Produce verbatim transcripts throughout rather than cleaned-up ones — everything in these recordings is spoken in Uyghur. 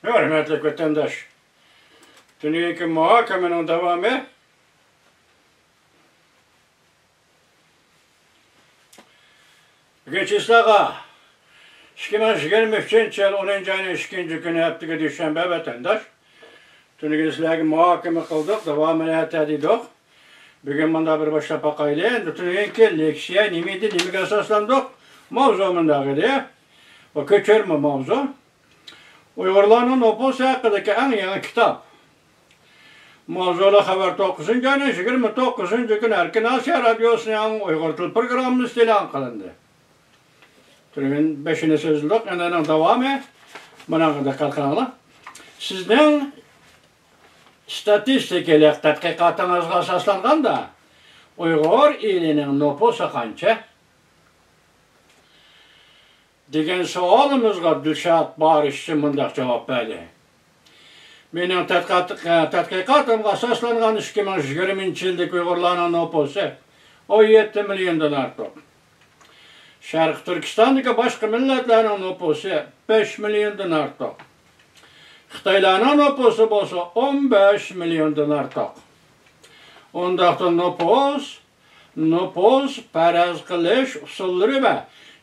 ھۆرمەتلىك ۋەتەنداش، تۈنۈگۈنكى مۇھاكىمىنىڭ داۋامى. بۈگۈن چىسلاغا ئىككى مىڭ يىگىرمە ئۈچىنچى يىل ئونىنچى ئاينىڭ ئىككىنچى كۈنى، ھەپتىگە دۈشەنبە، ۋەتەنداش. تۈنۈگۈن سىلەرگە مۇھاكىمە قىلدۇق، داۋامىنى ئەتە دېدۇق. بۈگۈن مۇنداق بىر باشلاپ باقايلى. ئەمدى تۈنۈگۈنكى لېكسىيە نېمە ئىدى، نېمىگە ئاساسلاندۇق؟ ماۋزۇ مۇنداق ئىدى. بۇ كۆچۈرمە ماۋزۇ. ئۇيغۇرلارنىڭ نوپۇسى ھەققىدىكى ئەڭ يېڭى كىتاب. ماۋزۇلۇق خەۋەر توققۇزىنچى ئاينىڭ يىگىرمە توققۇزىنچى كۈنى ئەركىن ئاسىيا رادىيوسىنىڭ ئۇيغۇر تىل پروگراممىسىدا ئېلان قىلىندى. تۈنۈگۈن بېشىنى سۆزلىدۇق، ئەنە ئۇنىڭ داۋامى. مانا دىققەت قىلىڭلار. سىزنىڭ ئىستاتىستىكىلىق تەتقىقاتىڭىزغا ئاساسلانغاندا، ئۇيغۇر ئېلىنىڭ نوپۇسى قانچە؟ دېگەن سوئالىمىزغا دىلشات بارىشچى مۇنداق جاۋاب بەردى: مېنىڭ تەتقىقات-، تەتقىقاتىمغا ئاساسلانغان ئىككى مىڭ يىگىرمىنچى يىلدىكى ئۇيغۇرلارنىڭ نوپۇسى ئون يەتتە مىليوندىن ئارتۇق. شەرقىي تۈركىستاندىكى باشقا مىللەتلەرنىڭ نوپۇسى بەش مىليوندىن ئارتۇق. خىتايلارنىڭ نوپۇسى بولسا ئون بەش مىليوندىن ئارتۇق. ئۇنداقتا نوپۇس، نوپۇس پەرەز قىلىش ئۇسۇللىرى ۋە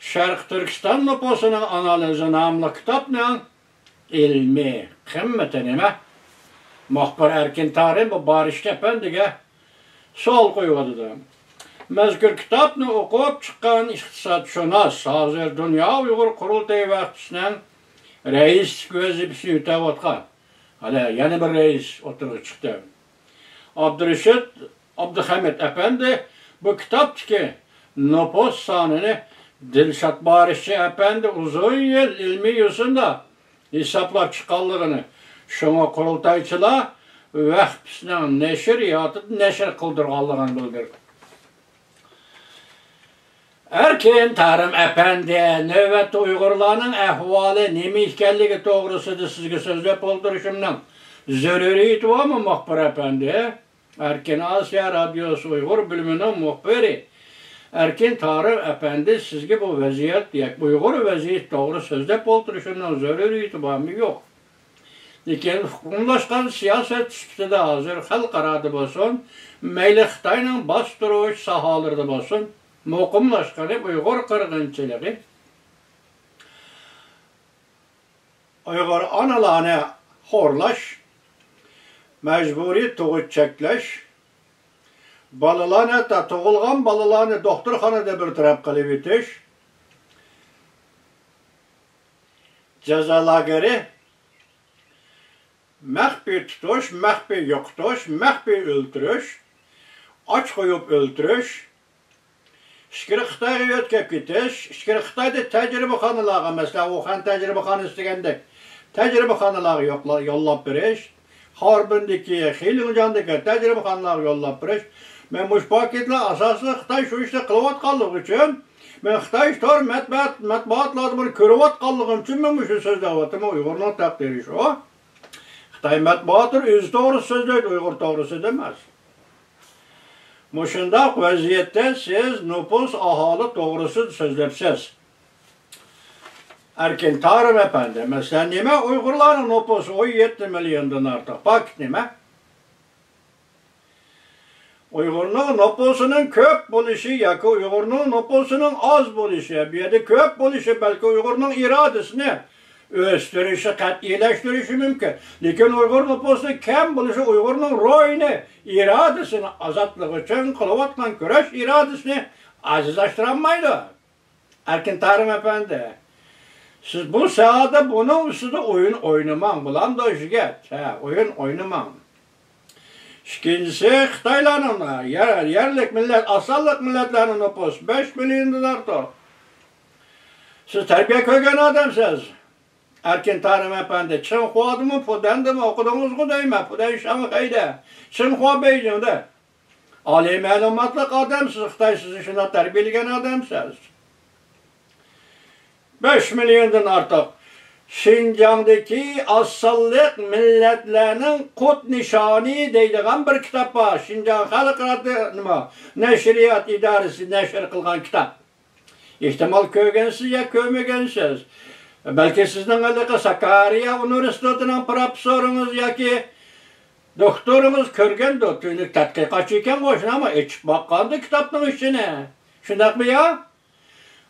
شەرقىي تۈركىستان نوپۇسىنىڭ ئانالىزى ناملىق كىتابنىڭ ئىلمىي قىممىتى نېمە؟ مۇخبىر ئەركىن تارىم بۇ بارىشچى ئەپەندىگە سوئال قويۇۋاتىدۇ. مەزكۇر كىتابنى ئوقۇپ چىققان ئىقتىسادشۇناس، ھازىر دۇنيا ئۇيغۇر قۇرۇلتىيى ۋەخپىسىنىڭ رەئىسلىك ۋەزىپىسىنى ئۆتەۋاتقان، ھالى يەنە بىر رەئىس ئوتتۇرىغا چىقتى. ئابدۇرېشىت ئابدۇخەمىت ئەپەندى بۇ كىتابتىكى نوپۇس سانىنى دىلشات بارىشچى ئەپەندى ئۇزۇن يىل ئىلمىي يوسۇندا ھېسابلاپ چىققانلىقىنى، شۇڭا قۇرۇلتايچىلار ۋەخپىسىنىڭ نەشرىياتىدا نەشر قىلدۇرغانلىقىنى بىلدۈردى. ئەركىن تارىم ئەپەندى، نۆۋەتتە ئۇيغۇرلارنىڭ ئەھۋالى نېمە ئىكەنلىكى توغرىسىدا سىزگە سۆزلەپ ئولتۇرۇشۇمنىڭ زۆرۈرىيىتى بارمۇ، مۇخبىر ئەپەندى؟ ئەركىن ئاسىيا رادىيوسى ئۇيغۇر بۆلۈمىنىڭ مۇخبىرى ئەركىن تارىم ئەپەندى، سىزگە بۇ ۋەزىيەت ياكى ئۇيغۇر ۋەزىيىتى توغرا سۆزلەپ ئولتۇرۇشۇمنىڭ زۆرۈرىيىتى بارمۇ؟ يوق. لېكىن ئۇقۇملاشقان سىياسەت سۈپىتىدە ھازىر خەلقئارادا بولسۇن، مەيلى خىتاينىڭ باستۇرۇش ساھالىرىدا بولسۇن، مۇقىملاشقىنى ئۇيغۇر قىرغىنچىلىقى، ئۇيغۇر ئانىلارنى خورلاش، مەجبۇرىي تۇغۇت چەكلەش، بالىلارنى، ھەتتا تۇغۇلغان بالىلارنى دوختۇرخانىدا بىر تەرەپ قىلىۋېتىش، جازا لاگېرى، مەخپىي تۇتۇش، مەخپىي يوقىتىش، مەخپىي ئۆلتۈرۈش، ئاچ قويۇپ ئۆلتۈرۈش، ئىچكىرى خىتايغا يۆتكەپ كېتىش، ئىچكىرى خىتايدا تەجرىبىخانىلارغا، مەسىلەن، ۋۇخەن تەجرىبىخانىسى دېگەندەك، تەجرىبىخانىلارغا يوقلا-، يوللاپ بېرىش، خاربىندىكى، خېيلىڭجاندىكى تەجرىبىخانىلارغا يوللاپ بېرىش. مەن مۇشۇ پاكىتلار ئاساسلىق خىتاي شۇ ئىشنى قىلىۋاتقانلىقى ئۈچۈن، مەن خىتاي تور مەتبۇئات-، مەتبۇئاتلاردا بۇنى كۆرۈۋاتقانلىقىم ئۈچۈن مەن مۇشۇ سۆزلەۋاتىمەن. ئۇيغۇرنىڭ تەقدىرى شۇ. خىتاي مەتبۇئاتلىرى ئۆزى توغرىسىدا سۆزلەيدۇ، ئۇيغۇر توغرىسىدا ئەمەس. مۇشۇنداق ۋەزىيەتتە سىز نوپۇس، ئاھالى توغرىسىدا سۆزلەپسىز. ئەركىن تارىم ئەپەندى، مەسىلەن، نېمە ئۇيغۇرلارنىڭ نوپۇسى ئون يەتتە مىليوندىن ئارتۇق؟ پاكىت نېمە؟ ئۇيغۇرنىڭ نوپۇسىنىڭ كۆپ بولۇشى ياكى ئۇيغۇرنىڭ نوپۇسىنىڭ ئاز بولۇشى، بۇ يەردە كۆپ بولۇشى بەلكى ئۇيغۇرنىڭ ئىرادىسىنى ئۆستۈرۈشى، قەتئىيلەشتۈرۈشى مۇمكىن. لېكىن ئۇيغۇر نوپۇسىنىڭ كەم بولۇشى ئۇيغۇرنىڭ روھىنى، ئىرادىسىنى، ئازادلىق ئۈچۈن قىلىۋاتقان كۈرەش ئىرادىسىنى ئاجىزلاشتۇرالمايدۇ. ئەركىن تارىم ئەپەندى، سىز بۇ ساھەدە بۇنىڭ ئۈستىدە ئويۇن ئوينىماڭ، بولامدۇ يىگىت؟ ھە، ئويۇن ئوينىماڭ. ئىككىنچىسى، خىتايلارنىڭ يەر-، يەرلىك مىللەت، ئاز سانلىق مىللەتلەرنىڭ نوپۇسى بەش مىليوندىن ئارتۇق. سىز تەربىيە كۆرگەن ئادەمسىز. ئەركىن تارىم ئەپەندى، چىڭخۇادىمۇ، پۇدەندىمۇ ئوقۇدىڭىزغۇ دەيمەن، پۇدەن شاڭخەيدە، چىڭخۇا بېيجىڭدە. ئالىي مەلۇماتلىق ئادەمسىز، خىتاي سىزنى شۇنداق تەربىيەلىگەن ئادەمسىز. بەش مىليوندىن ئارتۇق. شىنجاڭدىكى ئاز سانلىق مىللەتلەرنىڭ قۇت نىشانى دەيدىغان بىر كىتاب بار. شىنجاڭ خەلق رادىيو، نېمە، نەشرىيات ئىدارىسى نەشر قىلغان كىتاب. ئېھتىمال كۆرگەنسىز يا كۆرمىگەنسىز. بەلكى سىزنىڭ ھېلىقى ساكارىيە ئۇنىۋېرسىتېتىنىڭ پروفېسسورىڭىز ياكى دوكتورىڭىز كۆرگەندۇ، تۈنۈك تەتقىقاتچى ئىكەنغۇ، شۇنداقمۇ؟ ئېچىپ باققاندۇ كىتابنىڭ ئىچىنى. شۇنداقمۇ يا؟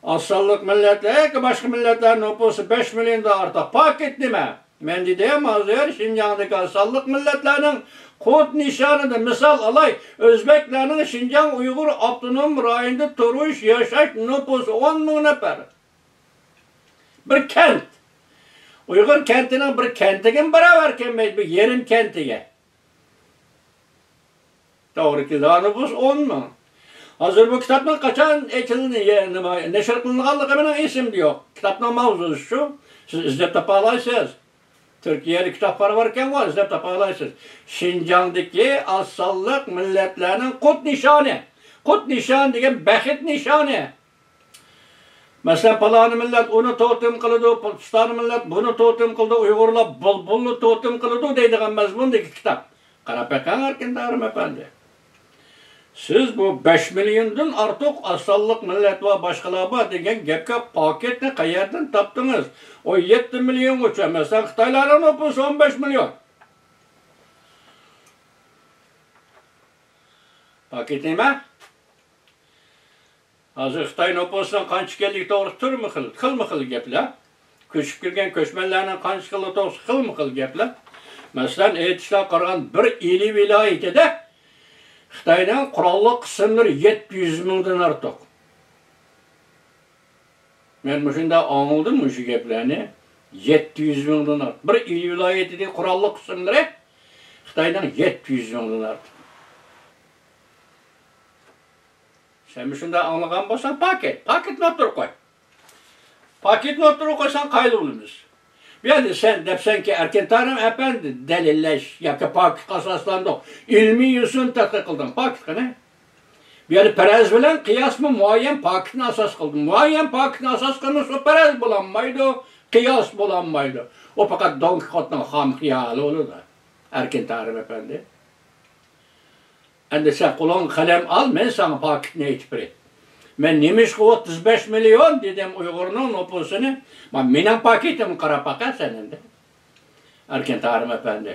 ئاز سانلىق مىللەتلەر ياكى باشقا مىللەتلەر نوپۇسى بەش مىليوندىن ئارتۇق. پاكىت نېمە؟ مەن دېدىم، ھازىر شىنجاڭدىكى ئاز سانلىق مىللەتلەرنىڭ كود نىشانىدا مىسال ئالاي. ئۆزبەكلەرنىڭ شىنجاڭ ئۇيغۇر ئاپتونوم رايونىدا تۇرۇش، ياشاش نوپۇسى ئون مىڭ نەپەر. بىر كەنت. ئۇيغۇر كەنتىنىڭ بىر كەنتىگىمۇ باراۋەر كەلمەيدۇ، بىر يېرىم كەنتىگە. توغرا كېلىدىغان نوپۇس ئون مىڭ. ھازىر بۇ كىتابنىڭ قاچان ئېچىلىنى-، يە-، نېمە، نەشر قىلىنغانلىقى مېنىڭ ئېسىمدە يوق. كىتابنىڭ ماۋزۇسى شۇ. سىز ئىزدەپ تاپالايسىز. تۈركىيەدە كىتابخانا باركەنغۇ، ئىزدەپ تاپالايسىز. شىنجاڭدىكى ئاز سانلىق مىللەتلەرنىڭ قۇت نىشانى. قۇت نىشان دېگەن بەخت نىشانى. مەسىلەن، پالانى مىللەت ئۇنى توتېم قىلىدۇ، پىستانى مىللەت بۇنى توتېم قىلىدۇ، ئۇيغۇرلار بۇلبۇلنى توتېم قىلىدۇ دەيدىغان مەزمۇندىكى كىتاب. قاراپ بېقىڭ، ئەركىن تارىم ئەپەندى. سىز بۇ بەش مىليوندىن ئارتۇق ئاز سانلىق مىللەت بار، باشقىلار بار دېگەن گەپكە پاكىتنى قەيەردىن تاپتىڭىز؟ ئون يەتتە مىليونغىچە، مەسىلەن، خىتايلارنىڭ نوپۇسى ئون بەش مىليون. پاكىت نېمە؟ ھازىر خىتاي نوپۇسىنىڭ قانچە ئىكەنلىكى توغرىسىدا تۈرمە خىل، خىلمۇ خىل گەپلەر. كۆچۈپ كىرگەن كۆچمەنلەرنىڭ قانچە ئىكەنلىكى توغرىسىدا خىلمۇ خىل گەپلەر. مەسىلەن، ئېيتىشلارغا قارىغاندا، بىر ئىلى ۋىلايىتىدە خىتاينىڭ قوراللىق قىسىملىرى يەتتە يۈز مىڭدىن ئارتۇق. مەن مۇشۇنداق ئاڭلىدىم مۇشۇ گەپلەرنى. يەتتە يۈز مىڭدىن ئارتۇق. بىر ئىلى ۋىلايىتىدىكى قوراللىق قىسىملىرى خىتاينىڭ يەتتە يۈز مىڭدىن ئارتۇق. سەن مۇشۇنداق ئاڭلىغان بولساڭ، پاكىت، پاكىتنى ئوتتۇرىغا قوي. پاكىتنى ئوتتۇرىغا قويساڭ، قايىل بولىمىز. بۇ يەردە سەن دەپسەنكى، ئەركىن تارىم ئەپەندى، دەلىللەش ياكى پاكىتقا ئاساسلاندۇق، ئىلمىي يۈزىنى تەتقىق قىلدىڭ. پاكىت قېنى؟ بۇ يەردە پەرەز بىلەن قىياسمۇ مۇئەييەن پاكىتنى ئاساس قىلدى. مۇئەييەن پاكىتنى ئاساس قىلمىسا، پەرەز بولالمايدۇ، قىياس بولالمايدۇ. ئۇ پەقەت دون كىخوتنىڭ خام خىيالى بولىدۇ، ئەركىن تارىم ئەپەندى. ئەمدى سەن قولۇڭغا قەلەم ئال، مەن ساڭا پاكىتنى ئېيتىپ بېرەي. مەن نېمىشقا ئوتتۇز بەش مىليون دېدىم ئۇيغۇرنىڭ نوپۇسىنى؟ ما-، مېنىڭ پاكىتىمغا قاراپ باقە سەن ئەمدى. ئەركىن تارىم ئەپەندى.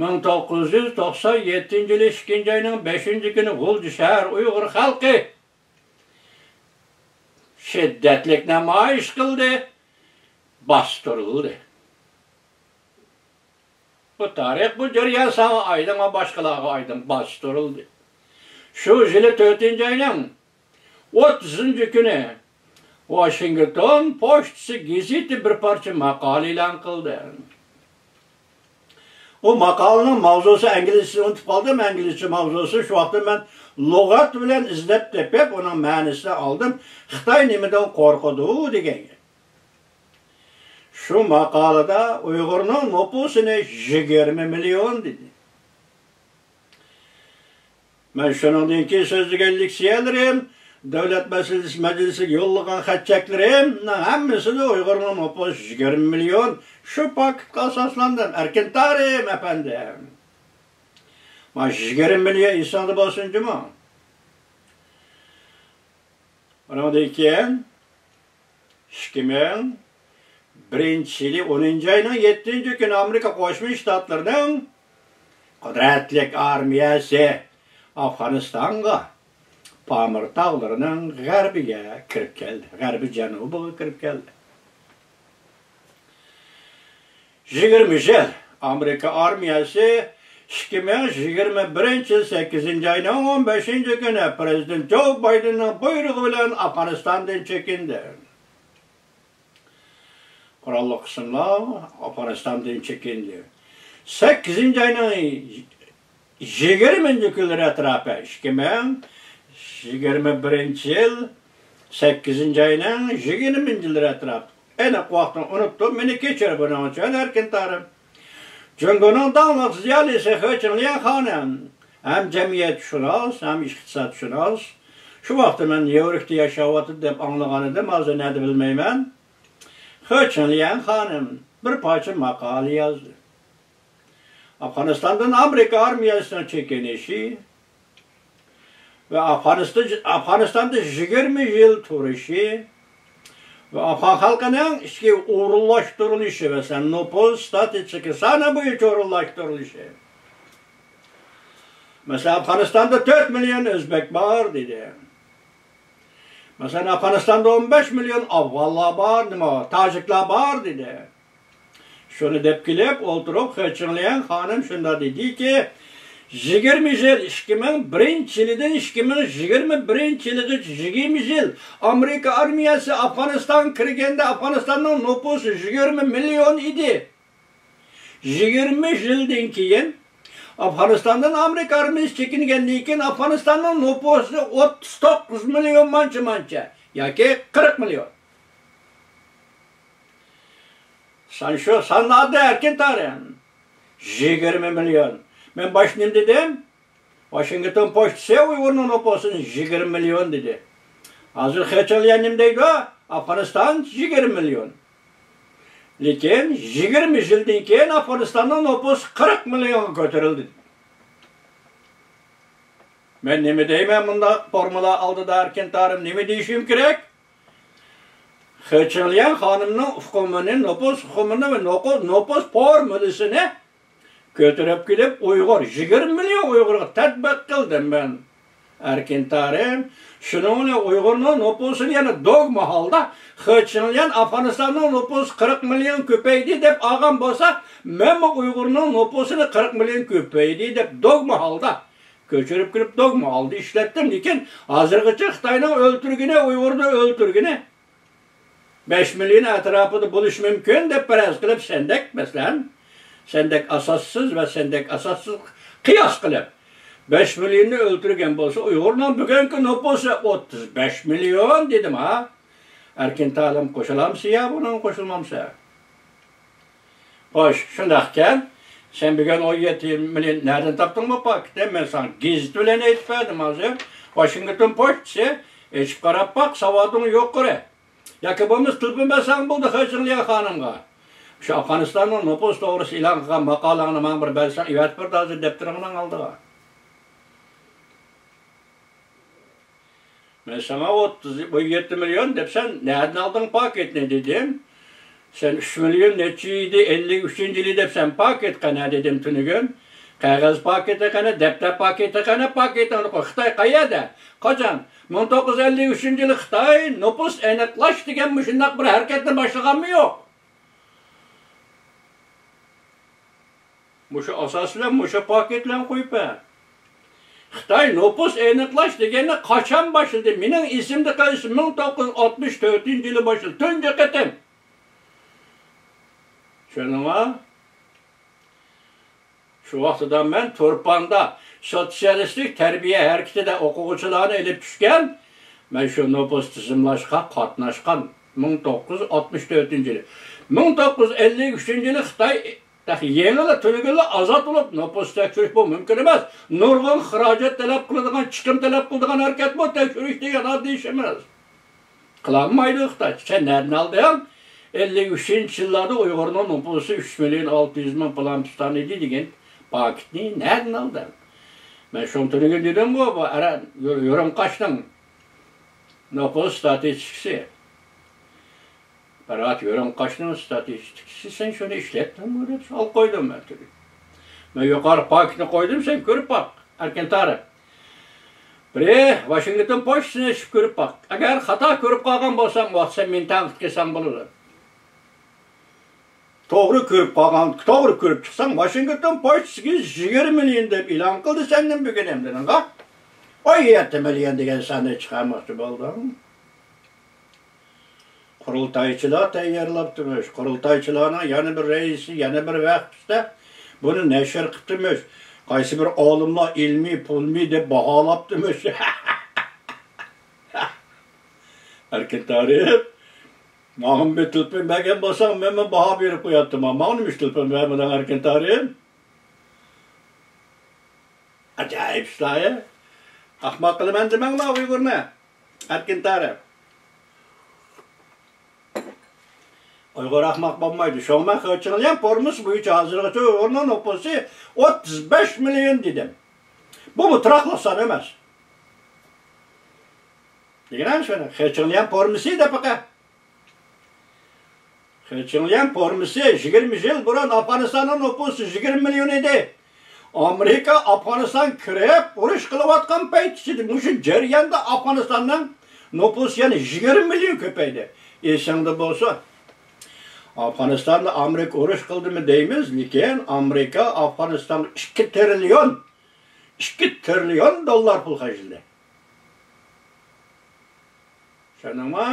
مىڭ توققۇز يۈز توقسان يەتتىنچى يىلى ئىككىنچى ئاينىڭ بەشىنچى كۈنى غۇلجا شەھەر ئۇيغۇر خەلقى شىددەتلىك نامايىش قىلدى، باستۇرۇلدى. بۇ تارىخ، بۇ جەريان ساڭا ئايدىڭ ۋە باشقىلارغا ئايدىڭ، باستۇرۇلدى. شۇ يىلى تۆتىنچى ئاينىڭ ئوتتۇزىنچى كۈنى ۋاشىنگتون پوچتىسى گېزىتى بىر پارچە ماقالە ئېلان قىلدى. ئۇ ماقالىنىڭ ماۋزۇسى، ئىنگلىزچىسىنى ئۇنتۇپ قالدىم، ئىنگلىزچە ماۋزۇسى. شۇ ۋاقىتتا مەن لۇغەت بىلەن ئىزدەپ تېپىپ، ئۇنىڭ مەنىسىنى ئالدىم. خىتاي نېمىدىن قورقىدۇ دېگەن گەپ. شۇ ماقالىدا ئۇيغۇرنىڭ نوپۇسىنى يىگىرمە مىليون دېدى. مەن شۇنىڭدىن كېيىن سۆزلىگەن لېكسىيەلىرىم، دۆلەت مەسىلىسى مەجلىسىگە يوللىغان خەت-چەكلىرىمنىڭ ھەممىسىدە ئۇيغۇرنىڭ نوپۇسى يىگىرمە مىليون، شۇ پاكىتقا ئاساسلاندىم، ئەركىن تارىم ئەپەندىم. مانا يىگىرمە مىليون ئېسىڭدە بولسۇن جۇمۇ. ئۇنىڭدىن كېيىن ئىككى مىڭ بىرىنچى يىلى ئونىنچى ئاينىڭ يەتتىنچى كۈنى ئامېرىكا قوشما شتاتلىرىنىڭ قۇدرەتلىك ئارمىيەسى ئافغانىستانغا پامىر تاغلىرىنىڭ غەربىگە كىرىپ كەلدى، غەربىي جەنۇبىغا كىرىپ كەلدى. يىگىرمە يىل ئامېرىكا ئارمىيەسى ئىككى مىڭ يىگىرمە بىرىنچى يىل سەككىزىنچى ئاينىڭ ئون بەشىنچى كۈنى پىرېزىدېنت جو بايدېننىڭ بۇيرۇقى بىلەن ئافغانىستاندىن چېكىندى. قوراللىق قىسىملار ئافغانىستاندىن چېكىندى. سەككىزىنچى ئاينىڭ يىگىرمىنچى كۈنلىرى ئەتراپى، ئىككى مىڭ يىگىرمە بىرىنچى يىل سەككىزىنچى ئاينىڭ يىگىرمىنچى كۈنلىرى ئەتراپى. ئېنىق ۋاقتىنى ئۇنتۇپ، مېنى كەچۈر بۇنىڭ ئۈچۈن، ئەركىن تارىم. جۇڭگونىڭ داڭلىق زىيالىيسى خې چىڭليەن خانىم، ھەم جەمئىيەتشۇناس، ھەم ئىقتىسادشۇناس. شۇ ۋاقىتتا مەن نيۇ يوركتا ياشاۋاتىدۇ دەپ ئاڭلىغان ئىدىم، ھازىر نەدە بىلمەيمەن. خې چىڭليەن خانىم بىر پارچە ماقالە يازدى. ئافغانىستاندىن ئامېرىكا ئارمىيەسىنىڭ چېكىنىشى ۋە ئافغانىستان، ئافغانىستاندا يىگىرمە يىل تۇرۇشى، ۋە ئافغان خەلقىنىڭ ئىچكى ئورۇنلاشتۇرۇلۇشى، مەسىلەن، نوپۇس ستاتىستىكا سانى بويىچە ئورۇنلاشتۇرۇلۇشى. مەسىلەن، ئافغانىستاندا تۆت مىليون ئۆزبەك بار، دېدى. مەسىلەن، ئافغانىستاندا ئون بەش مىليون ئافغانلار بار، نېمە، تاجىكلار بار، دېدى. شۇنى دەپ كېلىپ ئولتۇرۇپ، خې چىڭليەن خانىم شۇنداق دېدىكى، يىگىرمە يىل، ئىككى مىڭ بىرىنچى يىلىدىن ئىككى مىڭ يىگىرمە بىرىنچى يىلىغىچە يىگىرمە يىل ئامېرىكا ئارمىيەسى ئافغانىستانغا كىرگەندە ئافغانىستاننىڭ نوپۇسى يىگىرمە مىليون ئىدى. يىگىرمە يىلدىن كېيىن ئافغانىستاندىن ئامېرىكا ئارمىيەسى چېكىنگەندىن كېيىن ئافغانىستاننىڭ نوپۇسى ئوتتۇز توققۇز مىليون مانچە مانچە ياكى قىرىق مىليون. سان شۇ سانلاردا ئەركىن تارىم. يىگىرمە مىليون. مەن باشتا نېمە دېدىم؟ ۋاشىنگتون پوچتىسى ئۇيغۇرنىڭ نوپۇسىنى يىگىرمە مىليون دېدى. ھازىر خې چىڭليەن نېمە دەيدۇ؟ ئافغانىستان يىگىرمە مىليون. لېكىن يىگىرمە يىلدىن كېيىن ئافغانىستاننىڭ نوپۇسى قىرىق مىليونغا كۆتۈرۈلدى. مەن نېمە دەيمەن مۇنداق فورمۇلا ئالدىدا ئەركىن تارىم؟ نېمە دېيىشىم كېرەك؟ خې چىڭليەن خانىمنىڭ ئۇقۇمىنى، نوپۇس ئۇقۇمىنى ۋە نوقۇ-، نوپۇس فورمۇلىسىنى كۆتۈرۈپ كېلىپ، ئۇيغۇر، يىگىرمە مىليون ئۇيغۇرغا تەتبىق قىلدىم مەن، ئەركىن تارىم. شۇنىڭ بىلەن ئۇيغۇرنىڭ نوپۇسىنى يەنە دوگما ھالدا، خې چىڭليەن ئافغانىستاننىڭ نوپۇسى قىرىق مىليون كۆپەيدى دەپ ئالغان بولسا، مەنمۇ ئۇيغۇرنىڭ نوپۇسىنى قىرىق مىليون كۆپەيدى دەپ دوگما ھالدا، كۆچۈرۈپ كېلىپ دوگما ھالدا ئىشلەتتىم. لېكىن ھازىرغىچە خىتاينىڭ ئۆلتۈرگىنى، ئۇيغۇرنى ئۆلتۈرگىنى بەش مىليون ئەتراپىدا بولۇشى مۇمكىن دەپ پەرەز قىلىپ، سەندەك، مەسىلەن، سەندەك ئاساسسىز ۋە سەندەك ئاساسسىز قىياس قىلىپ، بەش مىليوننى ئۆلتۈرگەن بولسا، ئۇيغۇرنىڭ بۈگۈنكى نوپۇسى ئوتتۇز بەش مىليون دېدىم ھا. ئەركىن تارىم، قوشۇلامسىز يا بۇنىڭغا قوشۇلمامسىز؟ خوش، شۇنداقكەن، سەن بۈگۈن ئون يەتتە مىليون نەدىن تاپتىڭ بۇ پاكىتنى؟ مەن ساڭا گېزىت بىلەن ئېيتىپ بەردىم ھازىر. ۋاشىنگتون پوچتىسى، ئېچىپ قاراپ باق، ساۋاتىڭ يۇقىرى. ياكى بولمىسا تېلېفون بەرسەڭ بولدى خې چىڭليەن خانىمغا. شۇ ئافغانىستاننىڭ نوپۇس توغرىسىدا ئېلان قىلغان ماقالەڭنى ماڭا بىر بەرسەڭ، ئەۋەتىپ بەردى ھازىر دەپتىرىڭنىڭ ئالدىغا. مەن ساڭا ئوتتۇز، ئون يەتتە مىليون دەپسەن، نەدىن ئالدىڭ پاكىتنى دېدىم. سەن ئۈچ مىليون نەچچە ئىدى، ئەللىك ئۈچىنچى يىلى دەپسەن، پاكىت قەنە دېدىم تۈنۈگۈن. قەغەز پاكىتى قەنە، دەپتەر پاكىتى قەنە، پاكىتىڭنى قوي. خىتاي قەيەردە؟ قاچان؟ مىڭ توققۇز يۈز ئەللىك ئۈچىنچى يىلى خىتاي نوپۇس ئېنىقلاش دېگەن مۇشۇنداق بىر ھەرىكەتنى باشلىغانمۇ يوق؟ مۇشۇ ئاساس بىلەن، مۇشۇ پاكىت بىلەن قويۇپ بەر. خىتاي نوپۇس ئېنىقلاش دېگەننى قاچان باشلىدى؟ مېنىڭ ئېسىمدە قېلىشى مىڭ توققۇز يۈز ئاتمىش تۆتىنچى يىلى باشلىدى. تۇنجى قېتىم. چۈشەندىڭما؟ شۇ ۋاقتىدا مەن تۇرپاندا سوتسىيالىستىك تەربىيە ھەرىكىتىدە ئوقۇغۇچىلارنى ئېلىپ چۈشكەن. مەن شۇ نوپۇس تىزىملاشقا قاتناشقان. مىڭ توققۇز يۈز ئاتمىش تۆتىنچى يىلى. مىڭ توققۇز يۈز ئەللىك ئۈچىنچى يىلى خىتاي تېخى يېڭىلا تۈنۈگۈنلا ئازاد بولۇپ، نوپۇس تەكشۈرۈش بۇ مۇمكىن ئەمەس. نۇرغۇن خىراجەت تەلەپ قىلىدىغان، چىقىم تەلەپ قىلىدىغان ھەرىكەت بۇ، تەكشۈرۈش دېگەن ئاددىي ئىش ئەمەس. قىلالمايدۇ خىتاي. سەن نەدىن ئالدىڭ؟ ئەللىك ئۈچىنچى يىللاردا ئۇيغۇرنىڭ نوپۇسى ئۈچ مىليون ئالتە يۈز مىڭ پىلان پىستان ئىدى دېگەن پاكىتنى نەدىن ئالدىڭ؟ مەن شۇڭا تۈنۈگۈن دېدىمغۇ، بۇ ئەرەن يۇ-، يۇرۇڭ قاچنىڭ نوپۇس ستاتىستىكىسى. پەرھات يۇرۇڭ قاچنىڭ ستاتىستىكىسى، سەن شۇنى ئىشلەتتىڭمۇ دەپ سوئال قويدۇم مەن تۈنۈگۈن. مەن يۇقىرى پاكىتنى قويدۇم، سەن كۆرۈپ باق. ئەركىن تارىم. بىرى، ۋاشىنگتون پوچتىسىنى ئېچىپ كۆرۈپ باق. ئەگەر خاتا كۆرۈپ قالغان بولساڭ، ۋاقىت سەن مېنى تەنقىد قىلساڭ بولىدۇ. توغرا كۆرۈپ قالغان، توغرا كۆرۈپ چىقساڭ، ۋاشىنگتون پوچتىسىگە يىگىرمە مىليون دەپ ئېلان قىلدى سەندىن بۈگۈن ئەمدى نېمە؟ ئون يەتتە مىليون دېگەن ساننى چىقارماقچى بولدۇڭ. قۇرۇلتايچىلار تەييارلاپتىمىش. قۇرۇلتايچىلارنىڭ يەنە بىر رەئىسى، يەنە بىر ۋەخپىسىدە بۇنى نەشر قىپتىمىش. قايسى بىر ئالىملار ئىلمىي، پۇلمىي دەپ باھالاپتىمىش. ئەركىن تارىم، ماڭىمۇ بىر تېلېفون بەرگەن بولساڭ، مەنمۇ باھا بېرىپ قوياتتىم. ماڭا نېمە ئۈچۈن تېلېفون بەرمىدىڭ، ئەركىن تارىم؟ ئاجايىپ ئىشلار. ئەخمەق قىلىمەن دېمەڭلار ئۇيغۇرنى. ئەركىن تارىم. ئۇيغۇر ئەخمەق بولمايدۇ. شۇڭا مەن خېچىڭليەن فورمىسى بويىچە ھازىرغىچە ئۇيغۇرنىڭ نوپۇسى ئوتتۇز بەش مىليون دېدىم. بۇ مۇتلەق سان ئەمەس. دېگىنەم شۇنى. خېچىڭليەن فورمىسى دەپ بېقە. خېچىڭليەن فورمىسى يىگىرمە يىل بۇرۇن ئافغانىستاننىڭ نوپۇسى يىگىرمە مىليون ئىدى. ئامېرىكا ئافغانىستان كىرىپ ئۇرۇش قىلىۋاتقان پەيتىسىدە، مۇشۇ جەرياندا ئافغانىستاننىڭ نوپۇسى يەنە يىگىرمە مىليون كۆپەيدى. ئېسىڭدە بولسۇن. ئافغانىستاندا ئامېرىكا ئۇرۇش قىلدىمۇ دەيمىز، لېكىن ئامېرىكا ئافغانىستانغا ئىككى تىرىليون، ئىككى تىرىليون دوللار پۇل خەجلىدى. چۈشەندىڭمۇ؟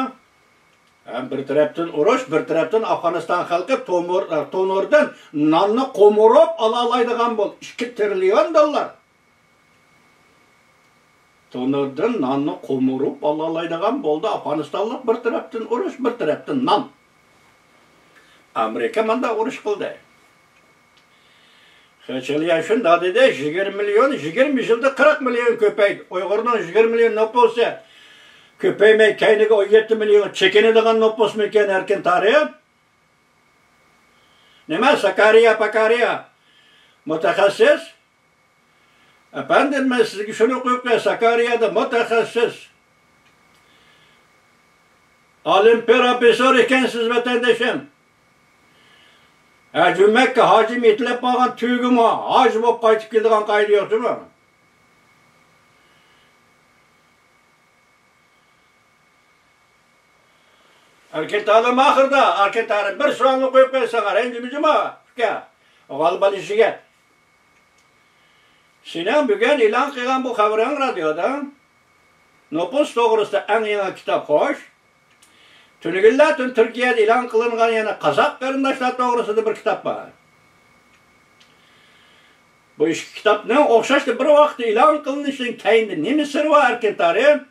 ھەم بىر تەرەپتىن ئۇرۇش، بىر تەرەپتىن ئافغانىستان خەلقى تومۇر، تونۇردىن ناننى قومۇرۇپ ئالالايدىغان بولدى. ئىككى تىرىليون دوللار. تونۇردىن ناننى قومۇرۇپ ئالالايدىغان بولدى ئافغانىستانلىق. بىر تەرەپتىن ئۇرۇش، بىر تەرەپتىن نان. ئامېرىكا ماندا ئۇرۇش قىلدى. خېچىليەن شۇنداق دېدى، يىگىرمە مىليون، يىگىرمە يىلدا قىرىق مىليون كۆپەيدى. ئۇيغۇرنىڭ يىگىرمە مىليون نوپۇسى كۆپەيمەي، كەينىگە ئون يەتتە مىليون چېكىنىدىغان نوپۇسمىكەن ئەركىن تارىم؟ نېمە، ساكارىيە، پاكارىيە؟ مۇتەخەسسىس؟ ئەپەندىم، مەن سىزگە شۇنى قويۇپ قوياي، ساكارىيەدە مۇتەخەسسىس، ئالىم پروفېسسور ئىكەنسىز، ۋەتەندىشىم. ھە، جۈمەككە ھاجىم يېتىلىپ قالغان تۈگىمۇ ھاجى بولۇپ قايتىپ كېلىدىغان قائىدە يوق جۇمۇ. ئەركىن تارىم ئاخىرىدا، ئەركىن تارىم، بىر سوئالنى قويۇپ قوياي ساڭا، رەنجىمىجىما، ئۇكا؟ غالىبال يېشىگەن. سېنىڭ بۈگۈن ئېلان قىلغان بۇ خەۋىرىڭ رادىيودا، نوپۇس توغرىسىدا ئەڭ يېڭى كىتاب، خوش. تۈنۈگۈنلەتۈن تۈركىيەدە ئېلان قىلىنغان يەنە قازاق قېرىنداشلار توغرىسىدا بىر كىتاب بار. بۇ ئىككى كىتابنىڭ ئوخشاشلا بىر ۋاقىتتا ئېلان قىلىنىشىنىڭ كەينىدە نېمە سىرى بار، ئەركىن تارىم؟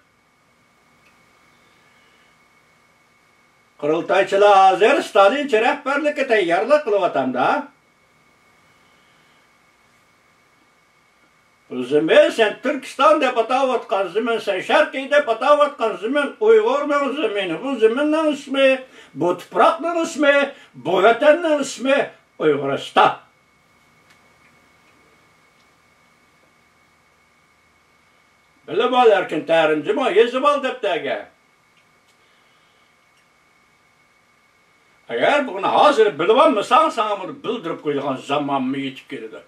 قۇرۇلتايچىلار ھازىر ستالىنچە رەھبەرلىككە تەييارلىق قىلىۋاتامدا. بۇ زېمىن، سەن تۈركىستان دەپ ئاتاۋاتقان زېمىن، سەن شەرقىي دەپ ئاتاۋاتقان زېمىن ئۇيغۇرنىڭ زېمىنى. بۇ زېمىننىڭ ئىسمى، بۇ تۇپراقنىڭ ئىسمى، بۇ ۋەتەننىڭ ئىسمى ئۇيغۇرىستان. بىلىپ ئال، ئەركىن تارىم جۇمۇ، يېزىپ ئال دەپتەرگە. ئەگەر بۇنى ھازىر بىلىۋالمىساڭ، ساڭا بۇنى بىلدۈرۈپ قويىدىغان زامانمۇ يېتىپ كېلىدۇ.